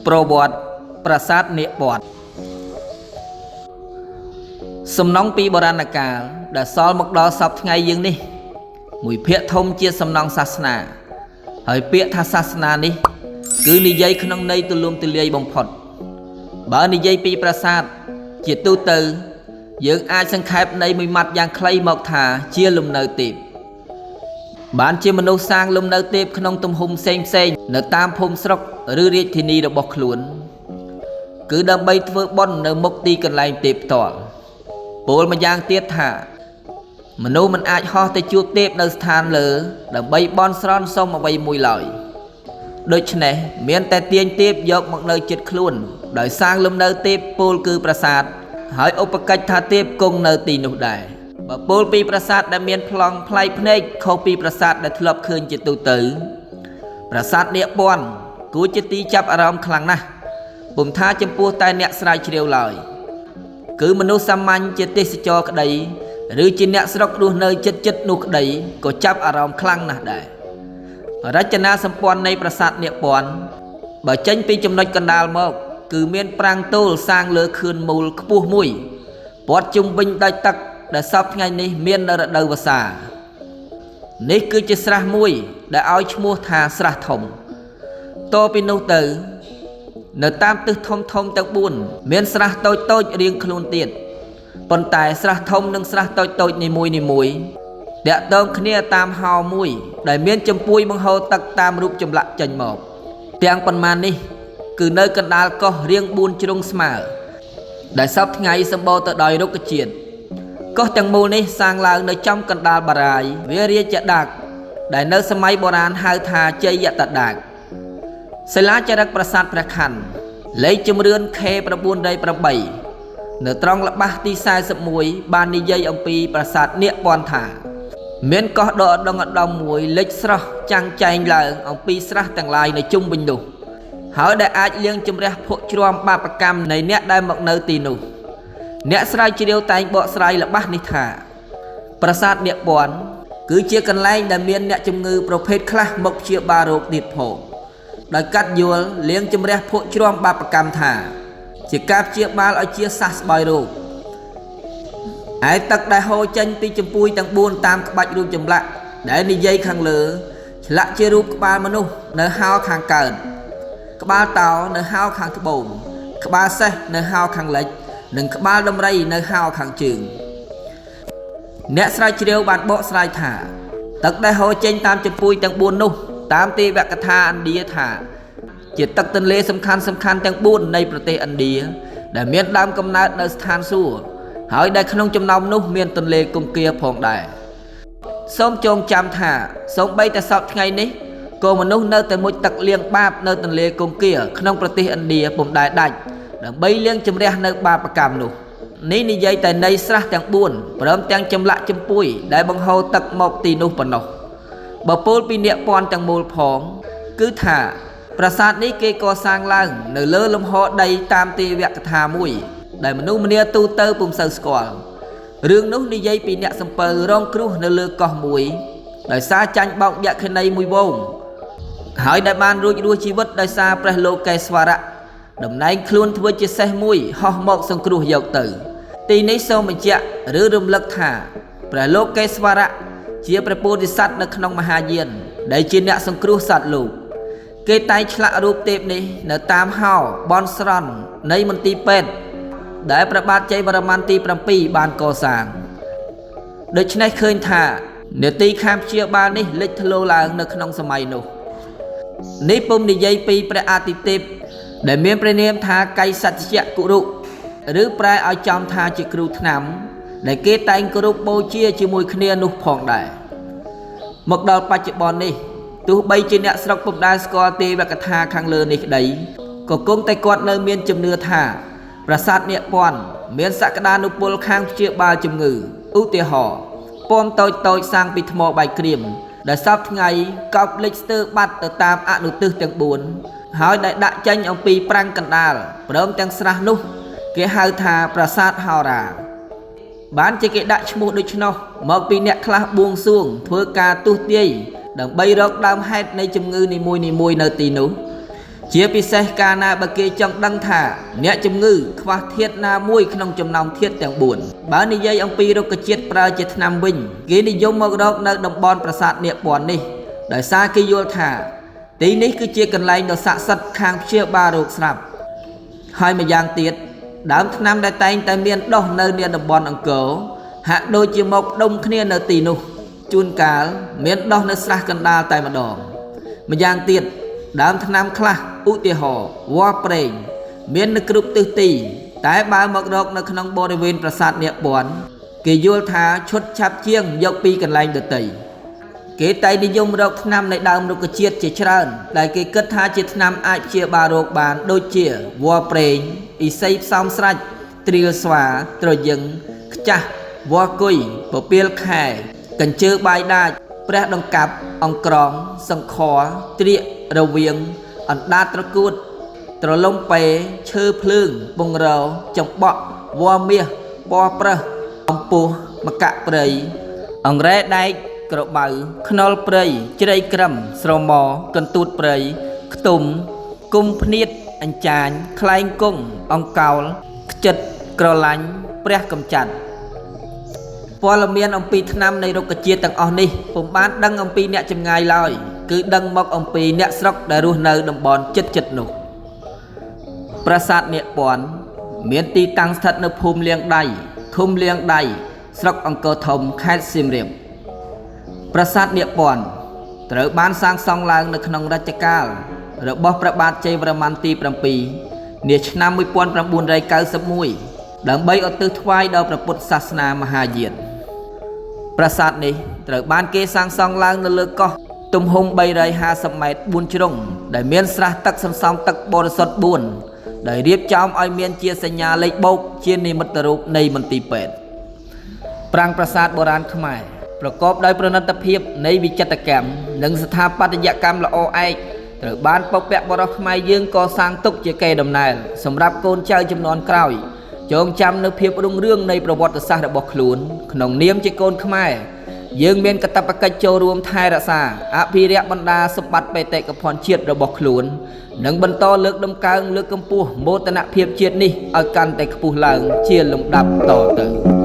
ប្រវត្តិប្រាសាទនាគព័ទ្ធសំណង់ពីបុរាណកាលដែលសល់មកដល់សព្វថ្ងៃយើងនេះ មួយភាគធំជាសំណង់សាសនា ហើយពាក្យថាសាសនានេះ គឺនិយាយក្នុងន័យទូលំទូលាយបំផុត បើនិយាយពីប្រាសាទជាទូទៅ យើងអាចសង្ខេបន័យមួយម៉ាត់យ៉ាងខ្លីមកថាជាលំនៅទេព បានជាមនុស្សសាងលំនៅទេពក្នុងទំហំផ្សេងៗនៅតាមភូមិស្រុកឬរាជធានីរបស់ខ្លួន គឺដើម្បីធ្វើបុណ្យនៅមុខទីកន្លែងទេពផ្ទាល់ពោលម្យ៉ាងទៀតថា មនុស្សមិនអាចហោះទៅជួបទេពនៅស្ថានលើ ដើម្បីបន់ស្រន់សុំអ្វីមួយឡើយដូច្នេះមានតែទាញទេពយកមកនៅចិត្តខ្លួន ដោយសាងលំនៅទេពពោលគឺប្រាសាទហើយឧបកិច្ចថាទេពគង់នៅទីនោះដែរបើពោលពីប្រាសាទដែលមានប្លង់ប្លែកភ្នែកខុសពីប្រាសាទដែលធ្លាប់ឃើញជាទូទៅ ប្រាសាទនាគព័ន្ធគួរជាទីចាប់អារម្មណ៍ខ្លាំងណាស់ពុំថាចំពោះតែអ្នកស្រាវជ្រាវឡើយ គឺមនុស្សសាមញ្ញជាទេសចរក្តី ឬជាអ្នកស្រុករស់នៅចិត្តចិត្តនោះក្តីក៏ចាប់អារម្មណ៍ខ្លាំងណាស់ដែររចនាសម្ព័ន្ធនៃប្រាសាទនាគព័ន្ធបើចេញពីចំណុចកណ្ដាលមក គឺមានប្រាង្គតូលសាងលើខឿនមូលខ្ពស់មួយព័ទ្ធជុំវិញដោយទឹកដែលសព្វថ្ងៃនេះមាននៅរដូវវស្សានេះគឺជាស្រះមួយ ដែលឲ្យឈ្មោះថាស្រះធំតពីនោះទៅ នៅតាមទិសធំធំទាំង4មានស្រះតូចតូចរៀងខ្លួនទៀតប៉ុន្តែស្រះធំនិងស្រះតូចតូចនីមួយនីមួយតាក់ទងគ្នាតាមហោមួយ ដែលមានចំពួយបង្ហូរទឹកតាមរូបចម្លាក់ចេញមក ទាំងប៉ុន្មាននេះ គឺនៅកណ្ដាលកោះរៀង4ជ្រុងស្មើ ដែលសព្វថ្ងៃសម្បូរទៅដោយរុក្ខជាតិកោះទាំងមូលនេះសាងឡើងនៅចំកណ្ដាលបារាយវារាជដាកដែលនៅសម័យបុរាណហៅថាជ័យតដាកសិលាចារឹកប្រាសាទព្រះខ័នលេខជំរឿន K908 នៅត្រង់ល្បះទី41បាននិយាយអំពីប្រាសាទនាគព័ន្ធថា មានកោះដ៏ឧត្តមឧត្តមមួយលេចស្រស់ចាំងចែងឡើងអំពីស្រះទាំងឡាយនៅជុំវិញនោះហើយដែលអាចលាងជម្រះភក់ជ្រាំបាបកម្មនៃអ្នកដែលមកនៅទីនោះអ្នកស្រាវជ្រាវតែងបកស្រាយល្បះនេះថា ប្រាសាទនាគព័ន្ធគឺជាកន្លែងដែលមានអ្នកជំងឺប្រភេទខ្លះមកព្យាបាលរោគទៀតផងដោយកាត់យល់លាងជម្រះភក់ជ្រាំបាបកម្មថា ជាការព្យាបាលឲ្យជាសះស្បើយរោគឯទឹកដែលហូរចេញពីចំពួយទាំង4តាមក្បាច់រូបចម្លាក់ដែលនិយាយខាងលើឆ្លាក់ជារូបក្បាលមនុស្សនៅហោខាងកើតក្បាលតោនៅហោខាងត្បូងក្បាលសេះនៅហោខាងលិច និងក្បាលដំរីនៅហោខាងជើងអ្នកស្រាវជ្រាវបានបកស្រាយថា ទឹកដែលហូរចេញតាមចំពួយទាំង4នោះ តាមទេវកថាឥណ្ឌាថា ជាទឹកទន្លេសំខាន់សំខាន់ទាំង4នៃប្រទេសឥណ្ឌាដែលមានដើមកំណើតនៅស្ថានសួគ៌ហើយដែលក្នុងចំណោមនោះមានទន្លេគង្គាផងដែរសូមចងចាំថាសូម្បីតែសពថ្ងៃនេះក៏មនុស្សនៅតែមុជទឹកលាងបាបនៅទន្លេគង្គាក្នុងប្រទេសឥណ្ឌាពុំដែលដាច់ដើម្បីលាងជម្រះនៅបាបកម្មនោះនេះនិយាយតែនៃស្រះទាំង4ព្រមទាំងចម្លាក់ចំពួយដែលបង្ហូរទឹកមកទីនោះប៉ុណ្ណោះបើពោលពីនាគព័ន្ធទាំងមូលផង គឺថាប្រាសាទនេះគេកសាងឡើង នៅលើលំហដីតាមទេវកថាមួយ ដែលមនុស្សម្នាទូទៅពុំសូវស្គាល់រឿងនោះនិយាយពីអ្នកសំពៅរងគ្រោះនៅលើកោះមួយដោយសារចាញ់បោកយក្ខិនីមួយវងហើយដែលបានរួចរស់ជីវិតដោយសារព្រះលោកេស្វរៈតំណែងខ្លួនធ្វើជាសេះមួយហោះមកសង្គ្រោះយកទៅ ទីនេះសូមបញ្ជាក់ឬរំលឹកថាព្រះលោកេស្វរៈជាព្រះពោធិសត្វនៅក្នុងមហាយាន ដែលជាអ្នកសង្គ្រោះសត្វលោកគេតែងឆ្លាក់រូបទេពនេះនៅតាមហោបន់ស្រន់នៃមន្ទីរពេទ្យដែលព្រះបាទជ័យវរ្ម័នទី7បានកសាងដូច្នេះឃើញថានេតិខាងព្យាបាលនេះលេចធ្លោឡើងនៅក្នុងសម័យនោះនេះពុំនិយាយពីព្រះអាទិទេពដែលមានព្រះនាមថាកៃសត្យគុរុឬប្រែឲ្យចំថាជាគ្រូថ្នាំ ដែលគេតែងគោរពបូជាជាមួយគ្នានោះផងដែរមកដល់បច្ចុប្បន្ននេះទោះបីជាអ្នកស្រុកពុំដែលស្គាល់ទេវកថាខាងលើនេះក្តីក៏គង់តែគាត់នៅមានជំនឿថាប្រាសាទនាគព័ន្ធមានសក្តានុពលខាងព្យាបាលជំងឺឧទាហរណ៍ពំតូចតូចសាងពីថ្មបាយក្រៀមដែលសព្វថ្ងៃកោបលិចស្ទើរបាត់ទៅតាមអនុទិសទាំង4ហើយដែលដាក់ចេញអំពីប្រាង្គកណ្ដាលព្រមទាំងស្រះនោះ គេហៅថាប្រាសាទហោរាបានជាគេដាក់ឈ្មោះដូច្នោះមកពីអ្នកខ្លះបួងសួងធ្វើការទស្សទាយដើម្បីរកដើមហេតុនៃជំងឺនីមួយៗនៅទីនោះ ជាពិសេសកាលណាបើគេចង់ដឹងថាអ្នកជំងឺខ្វះធាតុណាមួយក្នុងចំណោមធាតុទាំង4បើនិយាយអំពីរុក្ខជាតិប្រើជាថ្នាំវិញគេនិយមមករកនៅតំបន់ប្រាសាទនាគព័ន្ធនេះដោយសារគេយល់ថាទីនេះគឺជាកន្លែងដ៏ស័ក្តិសិទ្ធិខាងព្យាបាលរោគស្រាប់ហើយម្យ៉ាងទៀតដើមថ្នាំដែលតែងតែមានដុះនៅនាតំបន់អង្គរហាក់ដូចជាមកផ្ដុំគ្នានៅទីនោះជួនកាលមានដុះនៅស្រះកណ្ដាលតែម្ដងម្យ៉ាងទៀតដើមថ្នាំខ្លះឧទាហរណ៍វល្លិប្រេងមាននៅគ្រប់ទិសទីតែបើមករកនៅក្នុងបរិវេណប្រាសាទនាគព័ន្ធគេយល់ថាឈុតឆាប់ជាងយកពីកន្លែងដទៃគេតែងនិយមរកថ្នាំនៃដើមរុក្ខជាតិជាច្រើនដែលគេគិតថាជាថ្នាំអាចព្យាបាលរោគបានដូចជាវល្លិប្រេងឥសីផ្សំស្រាច់ទ្រៀលស្វាត្រយឹងខ្ចាស់វល្លិគុយពពាលខែកញ្ជើបាយដាចព្រះដង្កាប់អង្ក្រងសង្ខត្រៀករវៀងអណ្ដាតត្រកួតត្រលំពេឈើភ្លើងពង្រចំបក់វល្លិមាសពណ៌ប្រើសអំពស់មកៈព្រៃអង្រែដែកក្របៅខ្នុរព្រៃជ្រៃក្រឹមស្រមកន្ទូតព្រៃខ្ទុំគុំភ្នៀតអញ្ចាញខ្លែងគង់អង្កោលខ្ចិតក្រឡាញ់ព្រះកំចាត់ព័ត៌មានអំពីថ្នាំនៃរុក្ខជាតិទាំងអស់នេះពុំបានដឹងអំពីអ្នកចម្ងាយឡើយគឺដឹងមកអំពីអ្នកស្រុកដែលរស់នៅតំបន់ជិតៗនោះប្រាសាទនាគព័ន្ធមានទីតាំងស្ថិតនៅភូមិលៀងដៃឃុំលៀងដៃស្រុកអង្គរធំខេត្តសៀមរាបប្រាសាទនាគព័ន្ធត្រូវបានសាងសង់ឡើងនៅក្នុងរជ្ជកាលរបស់ព្រះបាទជ័យវរ្ម័នទី7នាឆ្នាំ1991ដើម្បីឧទ្ទិសថ្វាយដល់ព្រះពុទ្ធសាសនាមហាយានប្រាសាទនេះត្រូវបានគេសាងសង់ឡើងនៅលើកោះទំហំ350ម៉ែត្រ4ជ្រុងដែលមានស្រះទឹកសន្សំទឹកបរិសុទ្ធ4ដែលរៀបចំឲ្យមានជាសញ្ញាលេខបូកជានិមិត្តរូបនៃមន្ទីរពេទ្យប្រាង្គប្រាសាទបុរាណខ្មែរប្រកបដោយប្រណិតភាពនៃវិចិត្រកម្មនិងស្ថាបត្យកម្មល្អឯកត្រូវបានបុព្វបុរសខ្មែរយើងកសាងទុកជាកេរដំណែលសម្រាប់កូនចៅជំនាន់ក្រោយចងចាំនៅភាពរុងរឿងនៃប្រវត្តិសាស្ត្ររបស់ខ្លួនក្នុងនាមជាកូនខ្មែរយើងមានកាតព្វកិច្ចចូលរួមថែរក្សាអភិរក្សបណ្ដាសម្បត្តិបេតិកភណ្ឌជាតិរបស់ខ្លួននិងបន្តលើកតម្កើងលើកកម្ពស់មោទនភាពជាតិនេះឲ្យកាន់តែខ្ពស់ឡើងជាលំដាប់តទៅ។